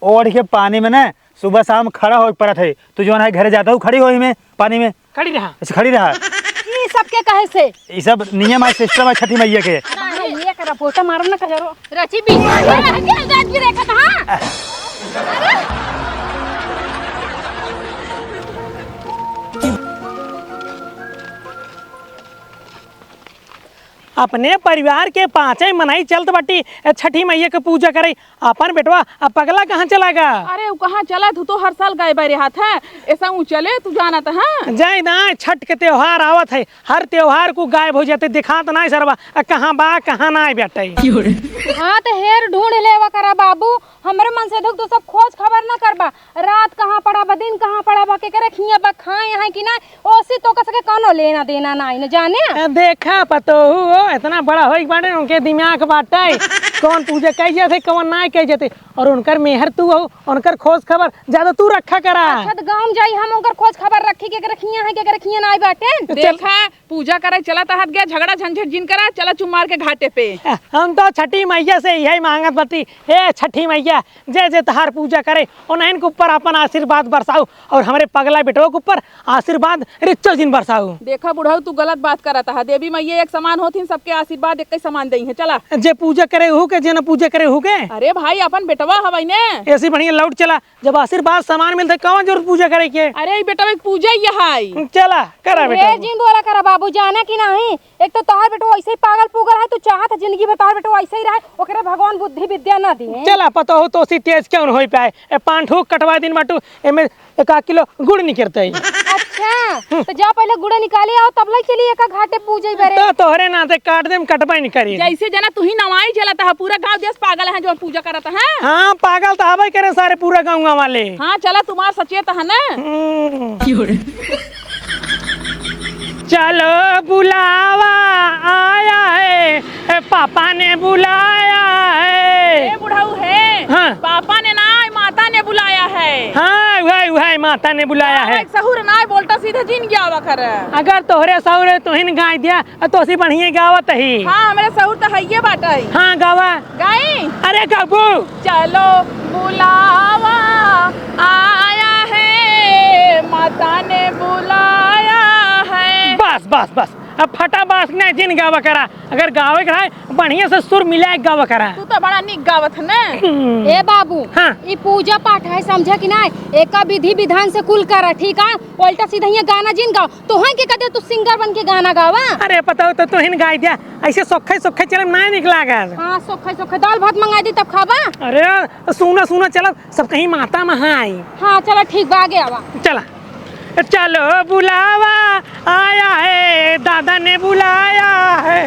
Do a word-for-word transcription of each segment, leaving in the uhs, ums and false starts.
ओढ़ के पानी में ना सुबह शाम खड़ा होइ के परत है। तू जौन है घरे जात हऊ, खड़ी होइ में पानी में। खड़ी रहा। अच्छा, खड़ी रहा। ई सब के कहे से? ई सब नियम है, system है छठी मैया के। नहीं, ये कर, पोटा मारो ना कजरो। रची भी। ये रह गया, जात भी देखत, हाँ। अपने परिवार के पाँचे मनई चलत बाटी, ए, छठी मैया के पूजा करे। अपन बेटवा अब पगला कहाँ चला गा? अरे, उ कहाँ चला? तू तो हर साल गायब रहत है। ऐसा उ चले, तू जानत है? जाए ना, छठ के त्योहार आवत है, हर त्योहार को गायब हो जाते, दिखात ना सरवा। आ, कहाँ बा, कहाँ ना बाटे? हाँ, तो हेर ढूंढ लेवा करा बाबू। हमरे मन से दुख तू सब खोज खबर ना करबा। रात कहाँ पड़ा बा, दिन कहाँ पड़ा बा, केकरे खिया बा, खाए हैं कि ना, ओसी तो कसके कौनो लेना देना ना, न जाने। ए, देखा पतोहू हो, इतना बड़ा होइक बाटे, उनके दिमाग बाटे, कौन पूजा कई जाते, कौन ना कई जाते, और उनकर मेहर तू हो, उनकर खोज खबर ज्यादा तू रखा करा। अच्छा, तो गाँव में जाई हम उनकर खोज खबर रखी, केकरे खिया है, केकरे खिया ना बाटे। चल। देखा, पूजा करे चला तहत गया, झगड़ा झंझट जिन करा, चला चुप मार के घाटे पे। हम तो छठी मैया से यही मांगत बाटी, हे छठी मैया, जे जे तहार पूजा करे, उन्हन के ऊपर अपन आशीर्वाद बरसाऊ और हमरे पगला बेटवा के ऊपर आशीर्वाद रिच्चो जिन बरसाऊ। देखा बुढ़ऊ, तू गलत बात करत हा। देवी मैया एक समान होथिन, सबके आशीर्वाद एक समान देई है। चला। जे पूजा करे उहू के, जे न पूजा करे उहू के। अरे भाई, अपन बेटवा हवई ने। ऐसी बढ़िया लौट चला, जब आशीर्वाद समान मिलते, कौन जरूरत पूजा करे के? अरे, ई बेटवा एक पूजा ही है। चला, करा हे बेटा। जिन बोला करा बाबू, जाना कि नहीं? एक तो तोहार बेटवा ऐसे ही पागल पुगल है, तू चाहत है जिंदगी भर तोहार बेटवा ऐसे ही रहे, ओकरे भगवान बुद्धि विद्या ना दिए। चला, पतोहू तो सी तेज क्यों न होई पाए? ए, पान ठूक कटवा दिन बाटू, एमे एक आध किलो गुड़ निकरते ही। अच्छा, हम्म। तो जा पहले गुड़ निकाले आओ, तब ले चली एका घाटे पूजे बरे। तो तोहरे नाते काट देम, कटबे नहीं करी। जैसे जना तू ही नवाई जलत है, पूरा गांव देश पागल है जो पूजा करत है। हाँ, पागल तो हवे करे सारे पूरा गाँव वाले। हाँ, चला तुम्हार सचेत है ना। हम्म। चलो बुलावा आया है, ए, पापा ने बुलाया है। ए बुढ़ऊ है। हाँ। पापा ने ना, माता ने बुलाया है। हाँ, उहै, उहै, माता ने बुलाया है। एक सहूर ना, बोलता सीधा जिन गावा कर। अगर तोहरे सहूर है, तोहिन गाय दिया, आ तोसी बढ़िया गावत ही। हाँ, हमरे सहूर तो हइये बाटे। हाँ, गावा। गाई? अरे गाबू। चलो बुलावा आया है, माता ने बुलाया है। बस, बस, बस। अब फटा बास नहीं जिन गावा करा। अगर गावे के रहे, बढ़िया से सुर मिलाए गावा करा। तू तो बड़ा निक गावत है ना। हम्म। ए बाबू, हाँ। ई पूजा पाठ है, समझा कि नहीं? एका विधि विधान से कुल करा, ठीक है? उल्टा सीधा हियाँ गाना जिन गाओ। तोहन के कदे तू singer बन के गाना गावा? अरे पतोहू तो तोहिन गाई दिया, ऐसे सोखे सोखे चले में ना निक लागत। हाँ, सोखे सोखे दाल भात मंगाई दी तब खाबा। अरे सुना सुना चला, सब कहीं माता में हाई। हाँ चला ठीक बा, आगे आवा। चला। चलो बुलावा आया है, दादा ने बुलाया है।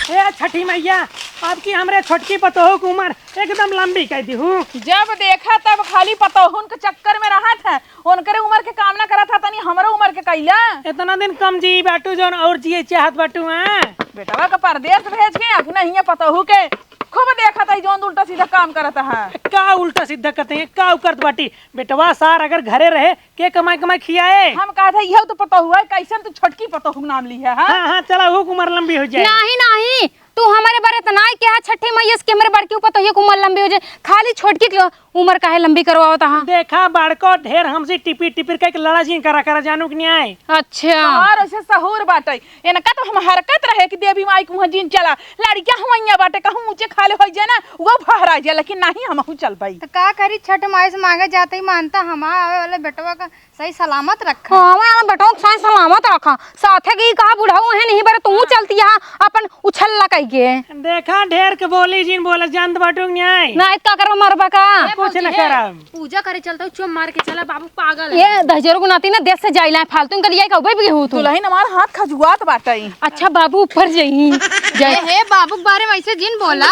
हे छठी मैया, अब की हमरे छोटकी पतोहू की उम्र एकदम लंबी कह दी हूँ। जब देखा तब खाली पतोहुन के चक्कर में रहत है, उनकरे उम्र के कामना करत है, तनी हमरो उम्र के कैला। इतना दिन कम जी बाटू जौन और जिए चाहत बाटू, हाँ? बेटवा के परदेस भेज के अपने हियाँ पतोहू के खूब देखत है जौन उल्टा सीधा काम करत है। का उल्टा सीधा करते हैं, का करत बाटी? बेटवा सार अगर घरे रहे, के कमाई कमाई खियाए? हम कहत है, इहउ तो पतोहू है, कैसन तू छोटकी पतोहू के नाम ली है, हाँ? हाँ, हाँ, चला, हूँ उम्र लंबी हो जाए। नहीं, नहीं, तू हमरे बारे त नाई कहा छठी मैया से कि हमरे बड़की पतोहिया के उम्र लंबी हो जाए, खाली छोटकी के उम्र काहे लंबी करवावत हा? देखा बड़को ढेर हमसे टिपिर टिपिर कह के लड़ा जिन करा करा जानू कि नहीं आए। अच्छा। तोहार ऐसे सहूर बाटे, इनका तो हम हरकत रहे कि देवी माई के उहाँ जिन चला, लड़किया हुआइया बाटे, कहूँ ऊँचे खाले हो जाए ना, वो फहरा जाए, लेकिन नहीं, हमहू चल पाई। तो का करी, छठ माई से मांगे जाते ही मानता हमार आवे वाले बेटवा का सही सलामत रखा। हाँ, हमारा बेटवा के सही सलामत रखा। साथे की कहा बुढ़ऊ है नहीं बरे, तू चलती है अपन उछल लकाई के। देखा, ढेर के बोली जिन बोला, जानत बाटू न्याय। ना, इतना करवा मरबा का? ए, कुछ भौजी, न हे, करब। पूजा करे चलता हूँ, चुप मार के चला, बाबू पागल है। ये दहिजरू को नाती ना देश से जाइला है, फालतू इनका लिया का उबे भी हो तू। दुल्हन हमार हाथ खजुआत बाटे। अच्छा बाबू ऊपर जाई। ए, हे, बाबू के बारे में ऐसे जिन बोला।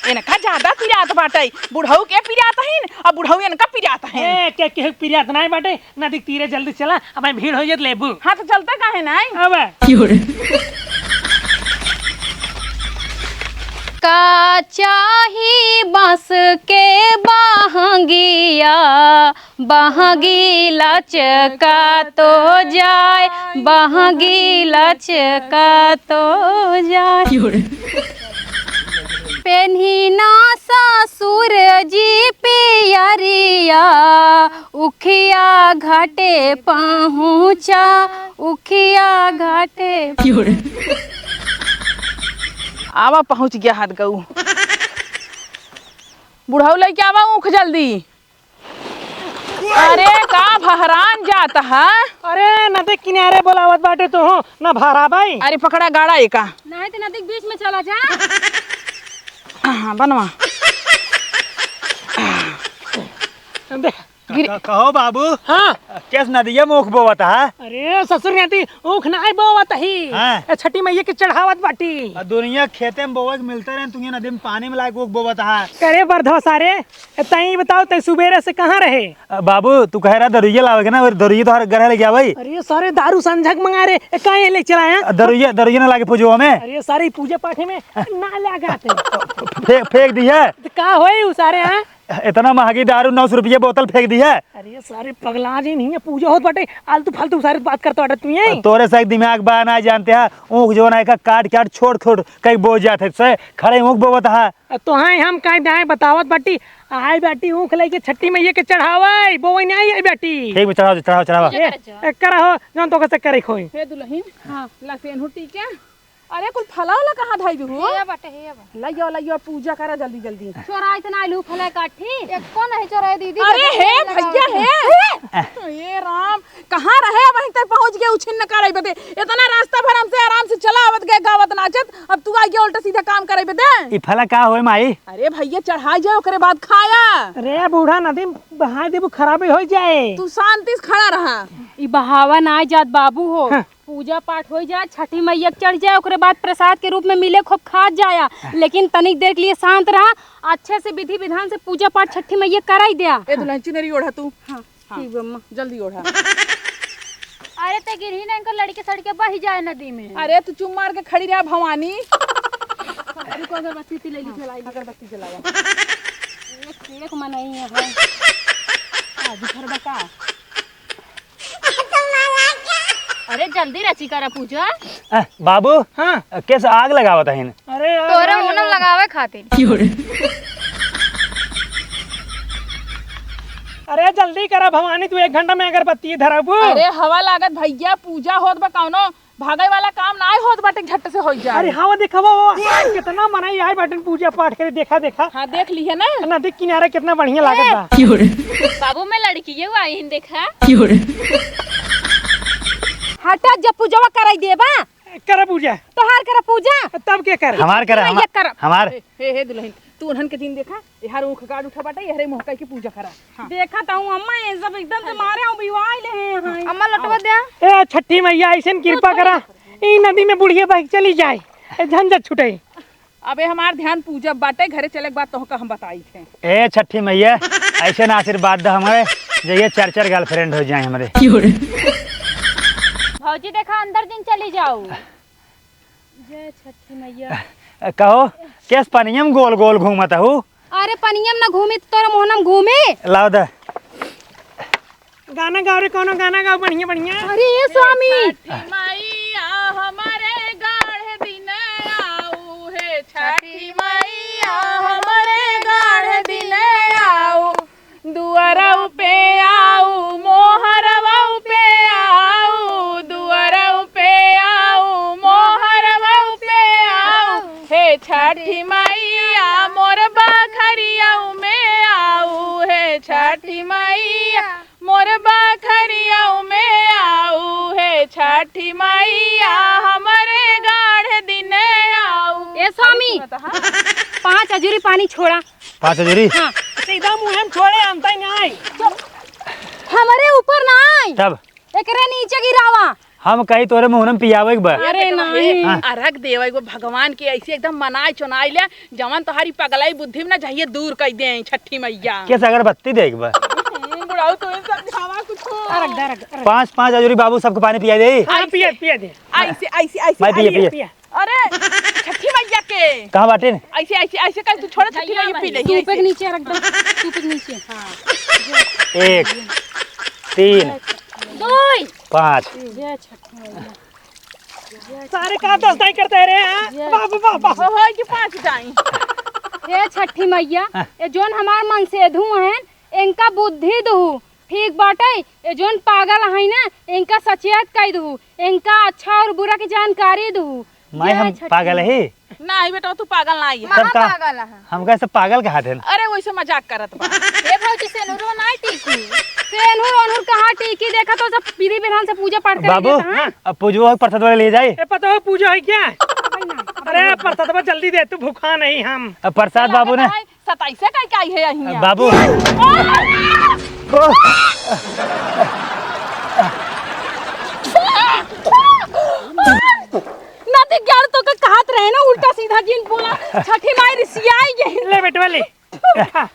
इनका ज्यादा पिरात बाटे, बुढ़ऊ के पिरात हइन, अब बुढ़ऊ इनका पिरात हइन। ए, के, के पिरात नहीं बाटे, नदी के तीरे जल्दी चला, अब भीड़ हो जात लेबू। हाँ, तो चलता काहे नाई? अब। का चाही बाँस के बहंगिया, बहंगी लचका तो जाए, बहंगी लचका तो जाए। पेन्ही ना ससुर घाटे पहुँचा, उखिया घाटे। आवा, पहुँच गया हाथ गऊ। बुढ़ऊ, लइके आवा ऊख जल्दी। अरे, का भहरान जात ह? अरे, नदी किनारे बोलावत बाटे तू, ना भहरा भाई। अरे, पकड़ा गाड़ा एका। नहीं तो नदी के बीच में चला जा। हाँ, बनवा। देख, गिर- क-, क-, कहो बाबू। हाँ। केस नदिया में ऊख बोवत ह? अरे ससुर, नदी ऊख नाहीं बोवत ही। हाँ। ए, छठी मैया के चढ़ावत बाटी। आ दुनिया खेते में बोवे के मिलते रहे, तुहे नदी में पानी में लाके ऊख बोवत ह। करे बरधो सारे, ए, तई बताओ, तई सुबेरे से कहाँ रहे? अ, बाबू, तू कहे रहा दरुइया लावे के ना, और दरुइया तो हर घर लेके आवे। अरे सारे, दारू संझक मंगा रे, ए, काहे ले चला आया? अ, दरुइया, दरुइया ना लागे पूजवा में। अरे सारे, पूजा पाठे में ना लगा थे। फे-, फेंक दी है। तो का होई उ सारे, हाँ? इतना महंगी दारू, नौ सौ रुपये बोतल फेंक दी है। अरे सारे पगला जी, नहीं है, पूजा होत बाटे, आलतू फालतू सारे बात करत बाटे तू, ये। तोरे से एक दिमाग बा ना जानते हैं, ऊख जो ना का काट काट छोड़ छोड़ कई बो जात है, से खड़े ऊख बोवत है। तो हाँ, हम काहे दाएं बतावत बाटी, आई बाटी ऊख लेके छठी मैया के चढ़ावे, बोवे नहीं आई बाटी। ठीक बा, चढ़ाओ, चढ़ाओ, चढ़ाओ। ए, ए, करा हो, जौन तो कैसे करे खोई। हे दुल्हन, हाँ। ला सेनहुर टीका। अरे, कुल फला उला कहाँ धइबे हो? हे बाटे, हे बा। लइयो, लइयो, पूजा करा जल्दी, जल्दी। चोराई त ना आइलू फला काठी। एको नहीं चोराई दीदी, अरे, जल्दी हे लगा भैया, दे। हे। हे राम, कहाँ रहे, वहीं तक पहुँच गए, उछिन्न करे बदे। इतना रास्ता भर हमसे आराम से चला आवत गए, गावत नाचत, अब तू आ गया उल्टा सीधा काम करे बदे। ई फला का होए माई? अरे भैया, चढ़ाई जाए, ओकरे बाद खाया। अरे बूढ़ा, नदी में बहाए देबू, खराबी हो जाए। तू शांति से खड़ा रहा। ई बहावा ना जात बाबू हो। हाँ। पूजा पाठ होइ जाए, छठी मैया के चढ़ जाए, ओकरे बाद प्रसाद के रूप में मिले, खूब खात जाया। लेकिन तनिक देर के लिए शांत रहा, अच्छे से विधि विधान से पूजा पाठ छठी मैया कराई द्या। ए दुल्हन, चुनरी ओढ़ा तू। हाँ, हाँ, ठीक बा, अम्मा। जल्दी ओढ़ा। अरे ते गिरही ना, इनका लड़के सड़के बही जाए नदी में। अरे तू चुप मार के खड़ी रहा भवानी। अरे को अगरबत्ती उती ले ली, जलाई ली। अगरबत्ती जलावा। एक से एक मनई है। आज भर बका। अरे जल्दी रची करा पूजा। अ, बाबू, हाँ। केस आग लगावत हइन? अरे आग तोरे ना ओनम लगावा। लगावे खातिर। अरे जल्दी करा भवानी, तू एक घंटा में अगरबत्ती धरबू। अरे हवा लागत भैया, पूजा होत बा, कौनो भागै वाला काम नाय होत बाटे, झट से होइ जाए। अरे हवा देखा, वो, वो, कितना मनई आए बाटन पूजा पाठ करे, देखा, देखा। हाँ, देख लिहे ना। नदी किनारे कितना बढ़िया लागत बा। बाबू, मैं लड़कियों आई हन, देखा। हटा, जब पूजवा कराई देबा। करा पूजा। तोहार करा पूजा। तब के करे? हमार करा, हाँ, हमार, ये करा। हमार। हे, हे, हे दुल्हन, तू उन्हन के जिन देखा, एहर ऊख गाड़ उठा बाटे, एहरे मुँह कई के पूजा करा। हाँ। देखा त हूँ अम्मा, ये सब एकदम से मारे हूँ, बिवाई ले हैं यहाँ। अम्मा, लोटवा द्या। ए, छठी मैया, ऐसन कृपा करा, ई नदी में बुढ़िया बह के चली जाए, ए, झंझट छुटे। अबे हमार ध्यान पूजा बाटे, घरे चले के बाद तोहका हम बताई थे। ए छठी मैया, ऐसे ना आशीर्वाद द हमें, जे ये चार चार गर्लफ्रेंड हो जाए हमरे। भौजी देखा, अंदर दिन चली जाओ। जय छठी मैया। कहो, केस पनियम गोल गोल घूमत हूँ? अरे पनियम ना घूमी त तोर मोहनम घूमी। लाओ द। गाना गाओ रे, कौनो गाना गाओ बढ़िया बढ़िया। अरे ए स्वामी। छठी मैया हमरे गाढ़ दिन आऊ, हे छठी मैया हमरे गाढ़ दिन आऊ, दुआरऊ पे आऊ, मोहरऊ पे आऊ, दुआरऊ पे आऊ, मोहरऊ पे आऊ, हे छठी मैया मोर बखरियऊ में आऊ, हे छठी मैया मोर बखरियऊ में आऊ, हे छठी मैया हमरे गाढ़ दिन आऊ। ए स्वामी, सुनत हा? पाँच अजूरी पानी छोड़ा। पाँच अजूरी? हाँ। सीधा मुँह में छोड़े, अंतर नहीं। हमरे ऊपर नहीं। तब? एकरे नीचे गिरावा। हम कही तोरे मुँह में पियावे के बा। अरे नहीं। हाँ। अरग देवे के बा भगवान के, ऐसे एकदम मनाई चुनाई ले, जवन तोहारी पगलाई बुद्धि में ना जाइए दूर कर दे छठी मैया। केस अगरबत्ती दे के बा। हम्म, बुढ़ऊ तू ही समझावा कुछ। अरग दे, अरग, अरग। पाँच, पाँच अजूरी बाबू सबके पानी पिया दे। हाँ, पिया, पिया दे। ऐसे, ऐसे, ऐसे, भाई, पिया, ऐसे। पिया। अरे, छठी मैया के। कहाँ बाटे? ऐसे, ऐसे, ऐसे कर, तू छोड़, छठी मैया पी ले। सूपे के नीचे रख दो, सूपे के नीचे। हाँ। एक, तीन, दो। पाँच। जय छठी मैया। सारे काम दस दाई करते रहे हैं। जय बाबू, बाबू। हो, हो, ये पाँच दाई। हे छठी मैया, हाँ। ये जोन हमार मनसेधु हैं, इनका बुद्धि दहू। ठीक बाटे, ए जौन पागल है ना, इनका सचेत कइ दू, इनका अच्छा और बुरा की जानकारी दू। माई, जय हम छठी पागल माई। ही? नाही बेटा, तू पागल नाही है। तब का? पागल है। हमका सब पागल कहा थे। अरे वैसे मजाक करत बा। ए भौजी, सेनुरो नाही टीकी। सेनुर ओनुर कहाँ टीकी? देखा तो सब पीरी बिरहन से पूजा पाठ करे बाबू, जाता है। अब पूजवा प्रसाद वाले ले जाए। ए पता हो पूजा है क्या? अरे प्रसाद जल्दी दे, तू भूखा नहीं हम। अब प्रसाद बाबू ने। सताइसे कई कई है यहीं। बाबू। नदी ग्यार तो के कहत रहे ना, उल्टा सीधा जिन बोला, छठी माई रिसियाई गई। ले बेटवा ले। क-,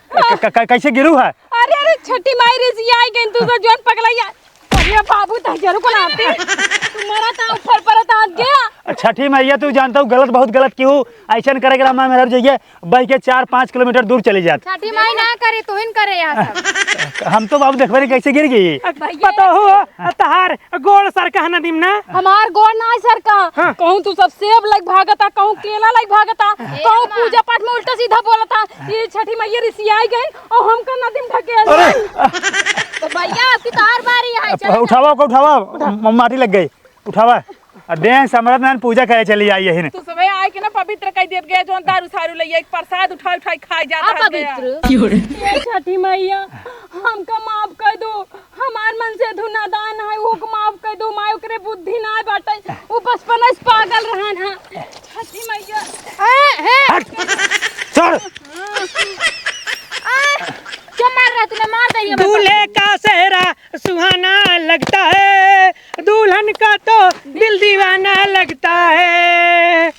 क-, क-, कैसे गिरू है? अरे, अरे, छठी माई रिसियाई गई, तू तो जौन पगलैया। अरे बाबू, तहजरू को लाते। तू मरा था, ऊपर पर था, गया। छठी मैया, तू जानता हूँ, गलत, बहुत गलत की हूँ। ऐसन करे के रहा, मेहरारू जइए, बह के चार पाँच किलोमीटर दूर चली जात। छठी माई ना करे, तोहिन करे यहाँ सब। हम तो बाबू देखबे नहीं कैसे गिर गई। भैया। पता हो, तहार गोड़ सरका है नदी में ना? हमार गोड़ ना सरका। हाँ। कहूँ तू सब सेब लाइक भागता, कहूँ केला लाइक भागता, ए कहूँ माँ। पूजा पाठ में उल्टा सीधा बोलता। ये छठी मैया रिसियाई गई और हमका नदी में ढकेल अरे! दे। तो भैया, आपकी तहार बारी है, अब चलो। उठावा, ओका उठावा, म-, माटी लग गई। उठावा। आ देख, समरथ नारायण पूजा करे चली आई यही ने। तू सबे आए के ना पवित्र कह देत गया, जौन दारू सारू लइया, एक प्रसाद उठा उठा खाए जात आ रहत गया। पवित्र। ये छठी मैया, हमका माफ कर दो, हमार मन से धुनादान है, ओके माफ कर दो, माई ओकरे बुद्धि ना बाटे, वो बचपन से पागल रहन है। छठी मैया। ए, ए। हट। छोड़। आ, क्यों मार रहा है? तूने मार दिया मेरे को। दूल्हे का सेहरा सुहाना लगता है, दुल्हन का तो दिल दीवाना लगता है।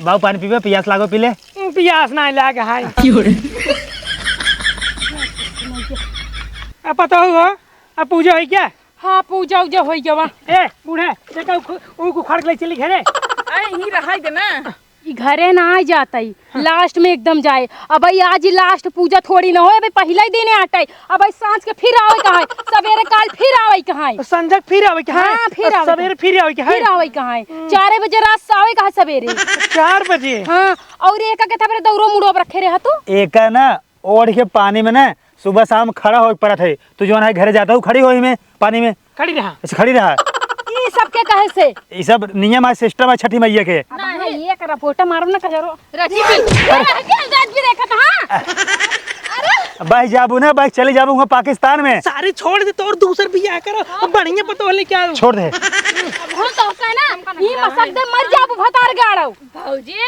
बाबू, पानी पीबे? पियास लागो, पी ले। पियास ना लाग है। आ, पता हुआ, अब पूजा होई क्या? हाँ, पूजा उजा होई गवा। ए, बूढ़े, देखा, उ खु-, उ उखाड़ के ले चली घरे। अरे, यहीं रहाई दे ना। ई घरे ना आ जाता ही, हाँ। लास्ट में एकदम जाए। अब भाई आज ही लास्ट पूजा थोड़ी ना होए, अबे पहला ही दिन आटे। अब भाई सांझ के फिर आवे कहाँ है? सवेरे काल फिर आवे कहाँ है? संझक फिर आवे कहाँ है? हाँ, फिर आवे सवेरे कहाँ? फिर आवे कहाँ है? फिर आवे कहाँ है? हम्म। चार बजे रात से आवे कहाँ सवेरे? चार बजे? हाँ, और एक के था मेरे दौरो मुड़ो रखे रहे तू? एक है ना, ओढ़ के पानी में ना सुबह शाम खड़ा होके परत है। तू जौन है घरे जाता हूँ, खड़ी होई में पानी में। खड़ी रहा। ऐसे खड़ी रहा। ई सब के कहे से? ई सब नियम है, सिस्टम है छठी मैया के। अब नहीं। हाँ, ये कर पोटा मारो ना कजरो। रची भी। अरे। क्या जात भी देखत, हाँ? अरे। बह जाबू ना, बह चली जाबू वहाँ पाकिस्तान में। सारे छोड़ दे, तो और दूसर बियाह करो। हाँ। बढ़िया पतोह लेके आओ। छोड़ दे। अब हम तो का ना, ई मसक दे मर जाबू भतार गाड़ो। भौजी।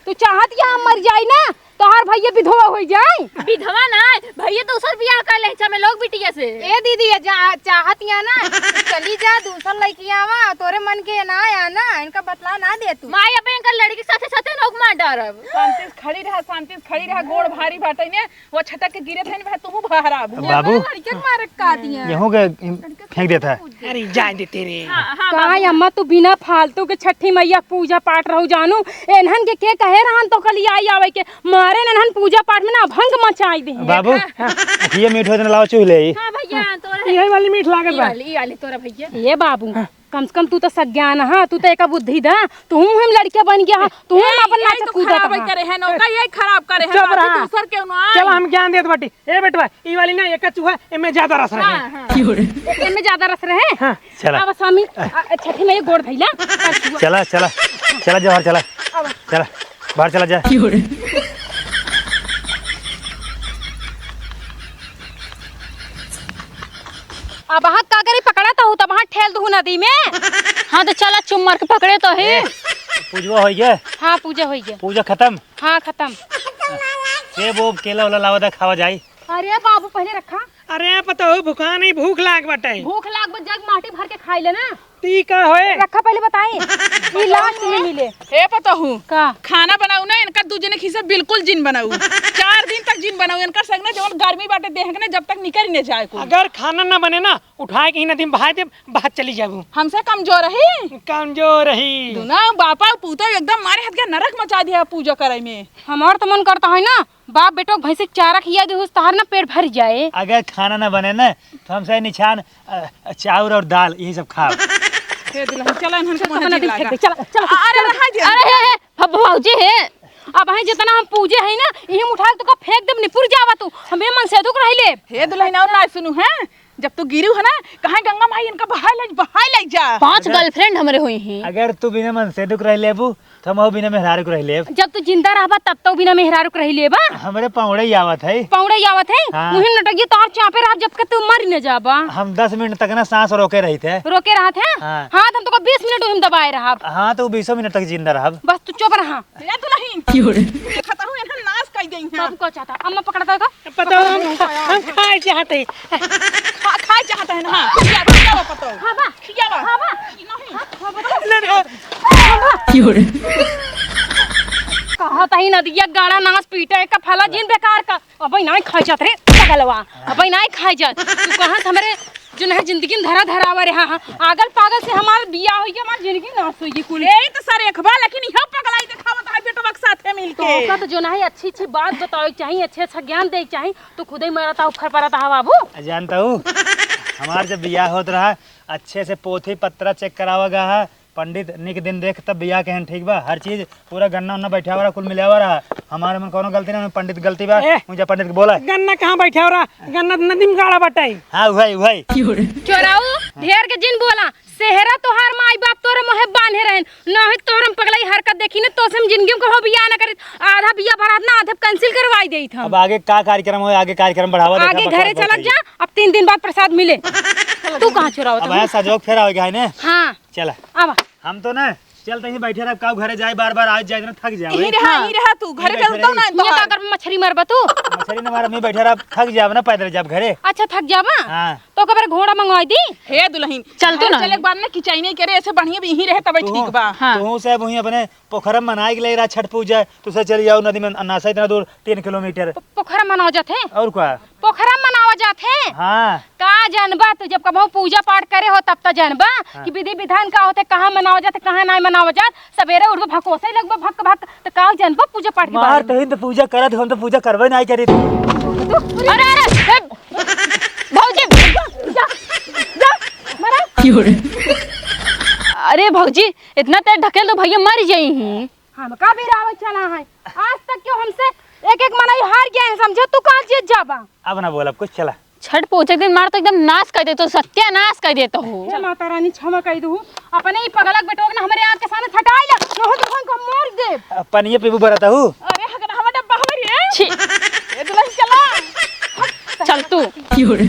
तू चाहत या हम मर जाई ना? तोहार भैया विधवा होई जाए। विधवा ना, भैया दूसर बियाह कर ले, चमे लोग बिटिया से। ए दीदी, ये जा, चाहत या ना, चली जा, दूसर लइकी आवा, तोरे मन के ना आया ना, इनका बतला ना दे तू। माई, अब इनका लड़की के साथे साथे नौक मार डारब। शांति से खड़ी रहा, शांति से खड़ी रहा, गोड़ भारी बाटे ने, वो छटक के गिरे थे ने, तू बहरा अब। बाबू, लड़के के मारे का दिया। गेहूं के फेंक देता है। अरे, जाए दे तेरे। हाँ, हाँ, का बाबू। अम्मा, तू बिना फालतू के छठी मैया के पूजा पाठ रहू जानू। एनहन के, के कहे रहन तो कल आई आवे के? मारे एनहन पूजा पाठ में ना अभंग मचाई दे। बाबू, देखा? ये मीठ हो तो लाओ चूल्हे ही। हाँ भैया, तोरा है। यही वाली मीठ लागत ई बा। वाली, ई वाली तोरा भैया। ये बाबू, हाँ। कम से कम तू तो सज्ञान हा, तू तो एक बुद्धि दा, तू हम लड़के बन गया हा, तू हम ए, अपन यही नाचत तो कूदत खराब हा। करे है, नौका यही खराब करे है, चुप बाकी रहा। दूसर के ना आई। चल, हम ज्ञान देत बाटी। ए बेटवा, ई वाली ना एक चूहा, एमे ज्यादा रस रहे। हाँ, हाँ। एमे ज्यादा रस रहे? हाँ। चला। अब स्वामी, अ, अ, छठी में ये गोड़ धइला। चला, चला। चला जौहर, चला। अब। चला। बाहर चला जा। अब हाथ का करी, पकड़ा तो हूँ, तब हाथ ठेल दूँ नदी में। हाँ, तो चला, चुम मार के पकड़े तो है। ए, पूजवा होई गया? हाँ, पूजा होई गया। पूजा खत्म? हाँ, खत्म। सेब ओब, केला ओला लावा दा, खावा जाई। अरे बाबू, पहले रखा। अरे पतोहू, भूखा नहीं, भूख लाग बाटे। भूख लाग बा, जग माटी भर के खाई ले ना। ती का होए? रखा, पहले बताई। ये लास्ट में मिले। हे पतोहू, का? खाना बनाऊ ना, इनका दू जने खीसे बिल्कुल जिन बनाऊ। चार दिन तक जिन बनाऊ, इनका संग ना जवन गर्मी बाटे देह के ना, जब तक निकल ही नहीं जाए कुल। अगर खाना ना बने ना, उठाए के ही नदी में बहाए दे, बाहर चली जाबू। हमसे कमजोर रही? कमजोर रही। दुना बापा पूतो एकदम मारे हाथ के नरक मचा दिया पूजा करे में। हमार तो मन करता है ना, बाप बेटो भैंसे के चारा खिया दे, उस तहार ना पेट भर जाए। अगर खाना ना बने ना, तो हमसे निछान, अ, चाउर और दाल, यही सब खाओ। हे दुल्हन, चला इन्हन के सब मुँह अपना दिल लागा। फेंक दे, चला, चला, अरे, चला। रहा दे। अरे, हे, हे, भौ-, भौजी हे, अब है जितना हम पूजे है ना, यही उठा ले तो का फेंक देब, निपुर जावा तू, हमें मन से दुख रही ले। हे दुल्हन, और ना सुनू, हैं? जब तू गिरू है ना, कहाँ गंगा माई इनका बहाय ले, बहाय ले जा। पांच अगर girlfriend हमरे हुई हैं। अगर तू बिना मनसेधु के रह लेबू, तो हम बिना मेहरारू के रह लेब। जब तू जिंदा रहबा, तब तो बिना मेहरारू के रह लेबा। हमरे पौड़े ही आवत है। पौड़े ही आवत है? हाँ। उही नटकिया तोहर चापे रहब, जब तक तू मर न जाबा। हम दस मिनट तक ना सांस रोके रहित है। रोके रहत है? हाँ। हाँ, तो हम तोका बीस मिनट उही में दबाए रहब। हाँ, तो बीसों मिनट तक जिंदा रहब। बस तू चुप रहा। ए दुलहिन। की हो रे? देखत हूँ, इन्हें नाश कइ देई हैं। बाबू का चाहता? अम्मा पकड़ता है का? पता हो, हम, हम खाए चाहते हैं। खा-, खाए चाहते हैं ना? हाँ। खियावा, खियावा पतोह। हाँ बा। खियावा। हाँ बा। नहीं। हाँ, हाँ, बता। ले रे। हाँ बा। की हो रे? कहत ही नदिया गाड़ा नाश पीटे का फला जिन बेकार का। अबे नाहीं खाइ जात रे पगलवा, अबे नाहीं खाइ जात। तू कहाँ से हमरे जो नहीं जिंदगी में धरा धरावा रे, हाँ, हाँ। आगल पागल से हमार बियाह होइगा, हमार जिंदगी नाश होइगी कुल। ए, तो सर एक बार लेकिन इहो पगलाई देखावत है बेटवा के साथे मिलके। तो ओका तो जो नहीं अच्छी अच्छी बात बतावे के चाही, अच्छे अच्छा ज्ञान दे के चाही, तू खुदे ही मरत हवा, उखर परत हवा बाबू। जानता हूँ, हमार जब बियाह होत रहा, अच्छे से पोथी पत्रा check करावा गा है, पंडित निक दिन देख तब बियाह के हन, ठीक बा? हर चीज पूरा गन्ना उन्ना बैठावा रहा, कुल मिलावा रहा। हमारे मन कौनो गलती ना, पंडित गलती बा। ए! मुझे पंडित के बोला। गन्ना कहाँ बैठावा रहा? गन्ना नदी में गाड़ा बाटे। हाँ, उहई, उहई। चोराऊ, ढेर के जिन बोला। सेहरा तोहार माई बाप तोरे मोहे बांधे रहन। नहीं तोहर हम पगलाई हरकत देखी ना, तो से हम जिंदगी में कहो बियाह ना करित। आधा बियाह भरात ना, आधा cancel करवाई देइत हम। अब आगे का कार्यक्रम हो, आगे कार्यक्रम बढ़ावा, देखा आगे बकवास घरे बहुत चलत है। जा, अब तीन दिन बाद प्रसाद मिले। तू कहाँ चोरावत अब है? आया सजोग फेर आवे के है ने? हाँ। चला। आवा। हम तो ना चलते ही बैठे रह, काऊ घरे जाए, बार बार आज जाए ना, थक जाए। यहीं रहा, हाँ। यहीं रहा तू, घरे यहीं बैठे चलता रही। ना हियाँ तोहार। का कर मछरी मारबा तू? मछरी ना मार, हम ही बैठे रह, थक जाब ना पैदल जाब घरे। अच्छा थक जाबा? हाँ। तो ओकर घोड़ा मंगवाई दी। हे दुलहिन, चल तू घरे ना। चले के बाद ना किचाई नहीं करे, ऐसे बढ़िया भी यहीं रहे तबे तू ठीक बा। हाँ। तू से वहीं अपने पोखरा मनाए के लिए रहा छठ पूजा, तू से चली जाओ नदी में, नासा इतना दूर तीन किलोमीटर। पो-, पोखरा मनावा जात है? और का? पोखरा मनावा जात है? हाँ। का जानबा तू, जब कबहू पूजा पाठ करे हो तब तो जानबा हाँ। कि विधि विधान का होते, कहाँ मनावा जात, कहाँ नाहीं मनावा जात। सबेरे उठबा भकोसे लगबा भक भक, तो का जानबा पूजा पाठ के मार बारे में? तहिन तो पूजा करत, हम तो पूजा करबे नाहीं करी। तू, अरे, अरे, ए, भौजी, जा, जा, मरा। की हो रे? अरे भौजी, इतना तेज ढकेल तो भैया मर जाई ही। हमका बेरावे चला है। आज तक क्यों हमसे एक एक मनई हार गया है, समझो, तू कहाँ जीत जाबा? अब ना बोलब कुछ, चला। छठ पूजा के दिन मार तो एकदम नाश कर देतो, सत्यानाश कर देतो हो। हे माता रानी, क्षमा कर दू। अपने ही पगलक बेटोक ना हमरे आँख के सामने हटाई ला, नहीं तो हमको मार दे। अब पनिया पीबू बरत हूँ। अरे हगना, हमारा डब्बा हमारी है। छी। ए दुलहिन चला। चल तू। की हो रे?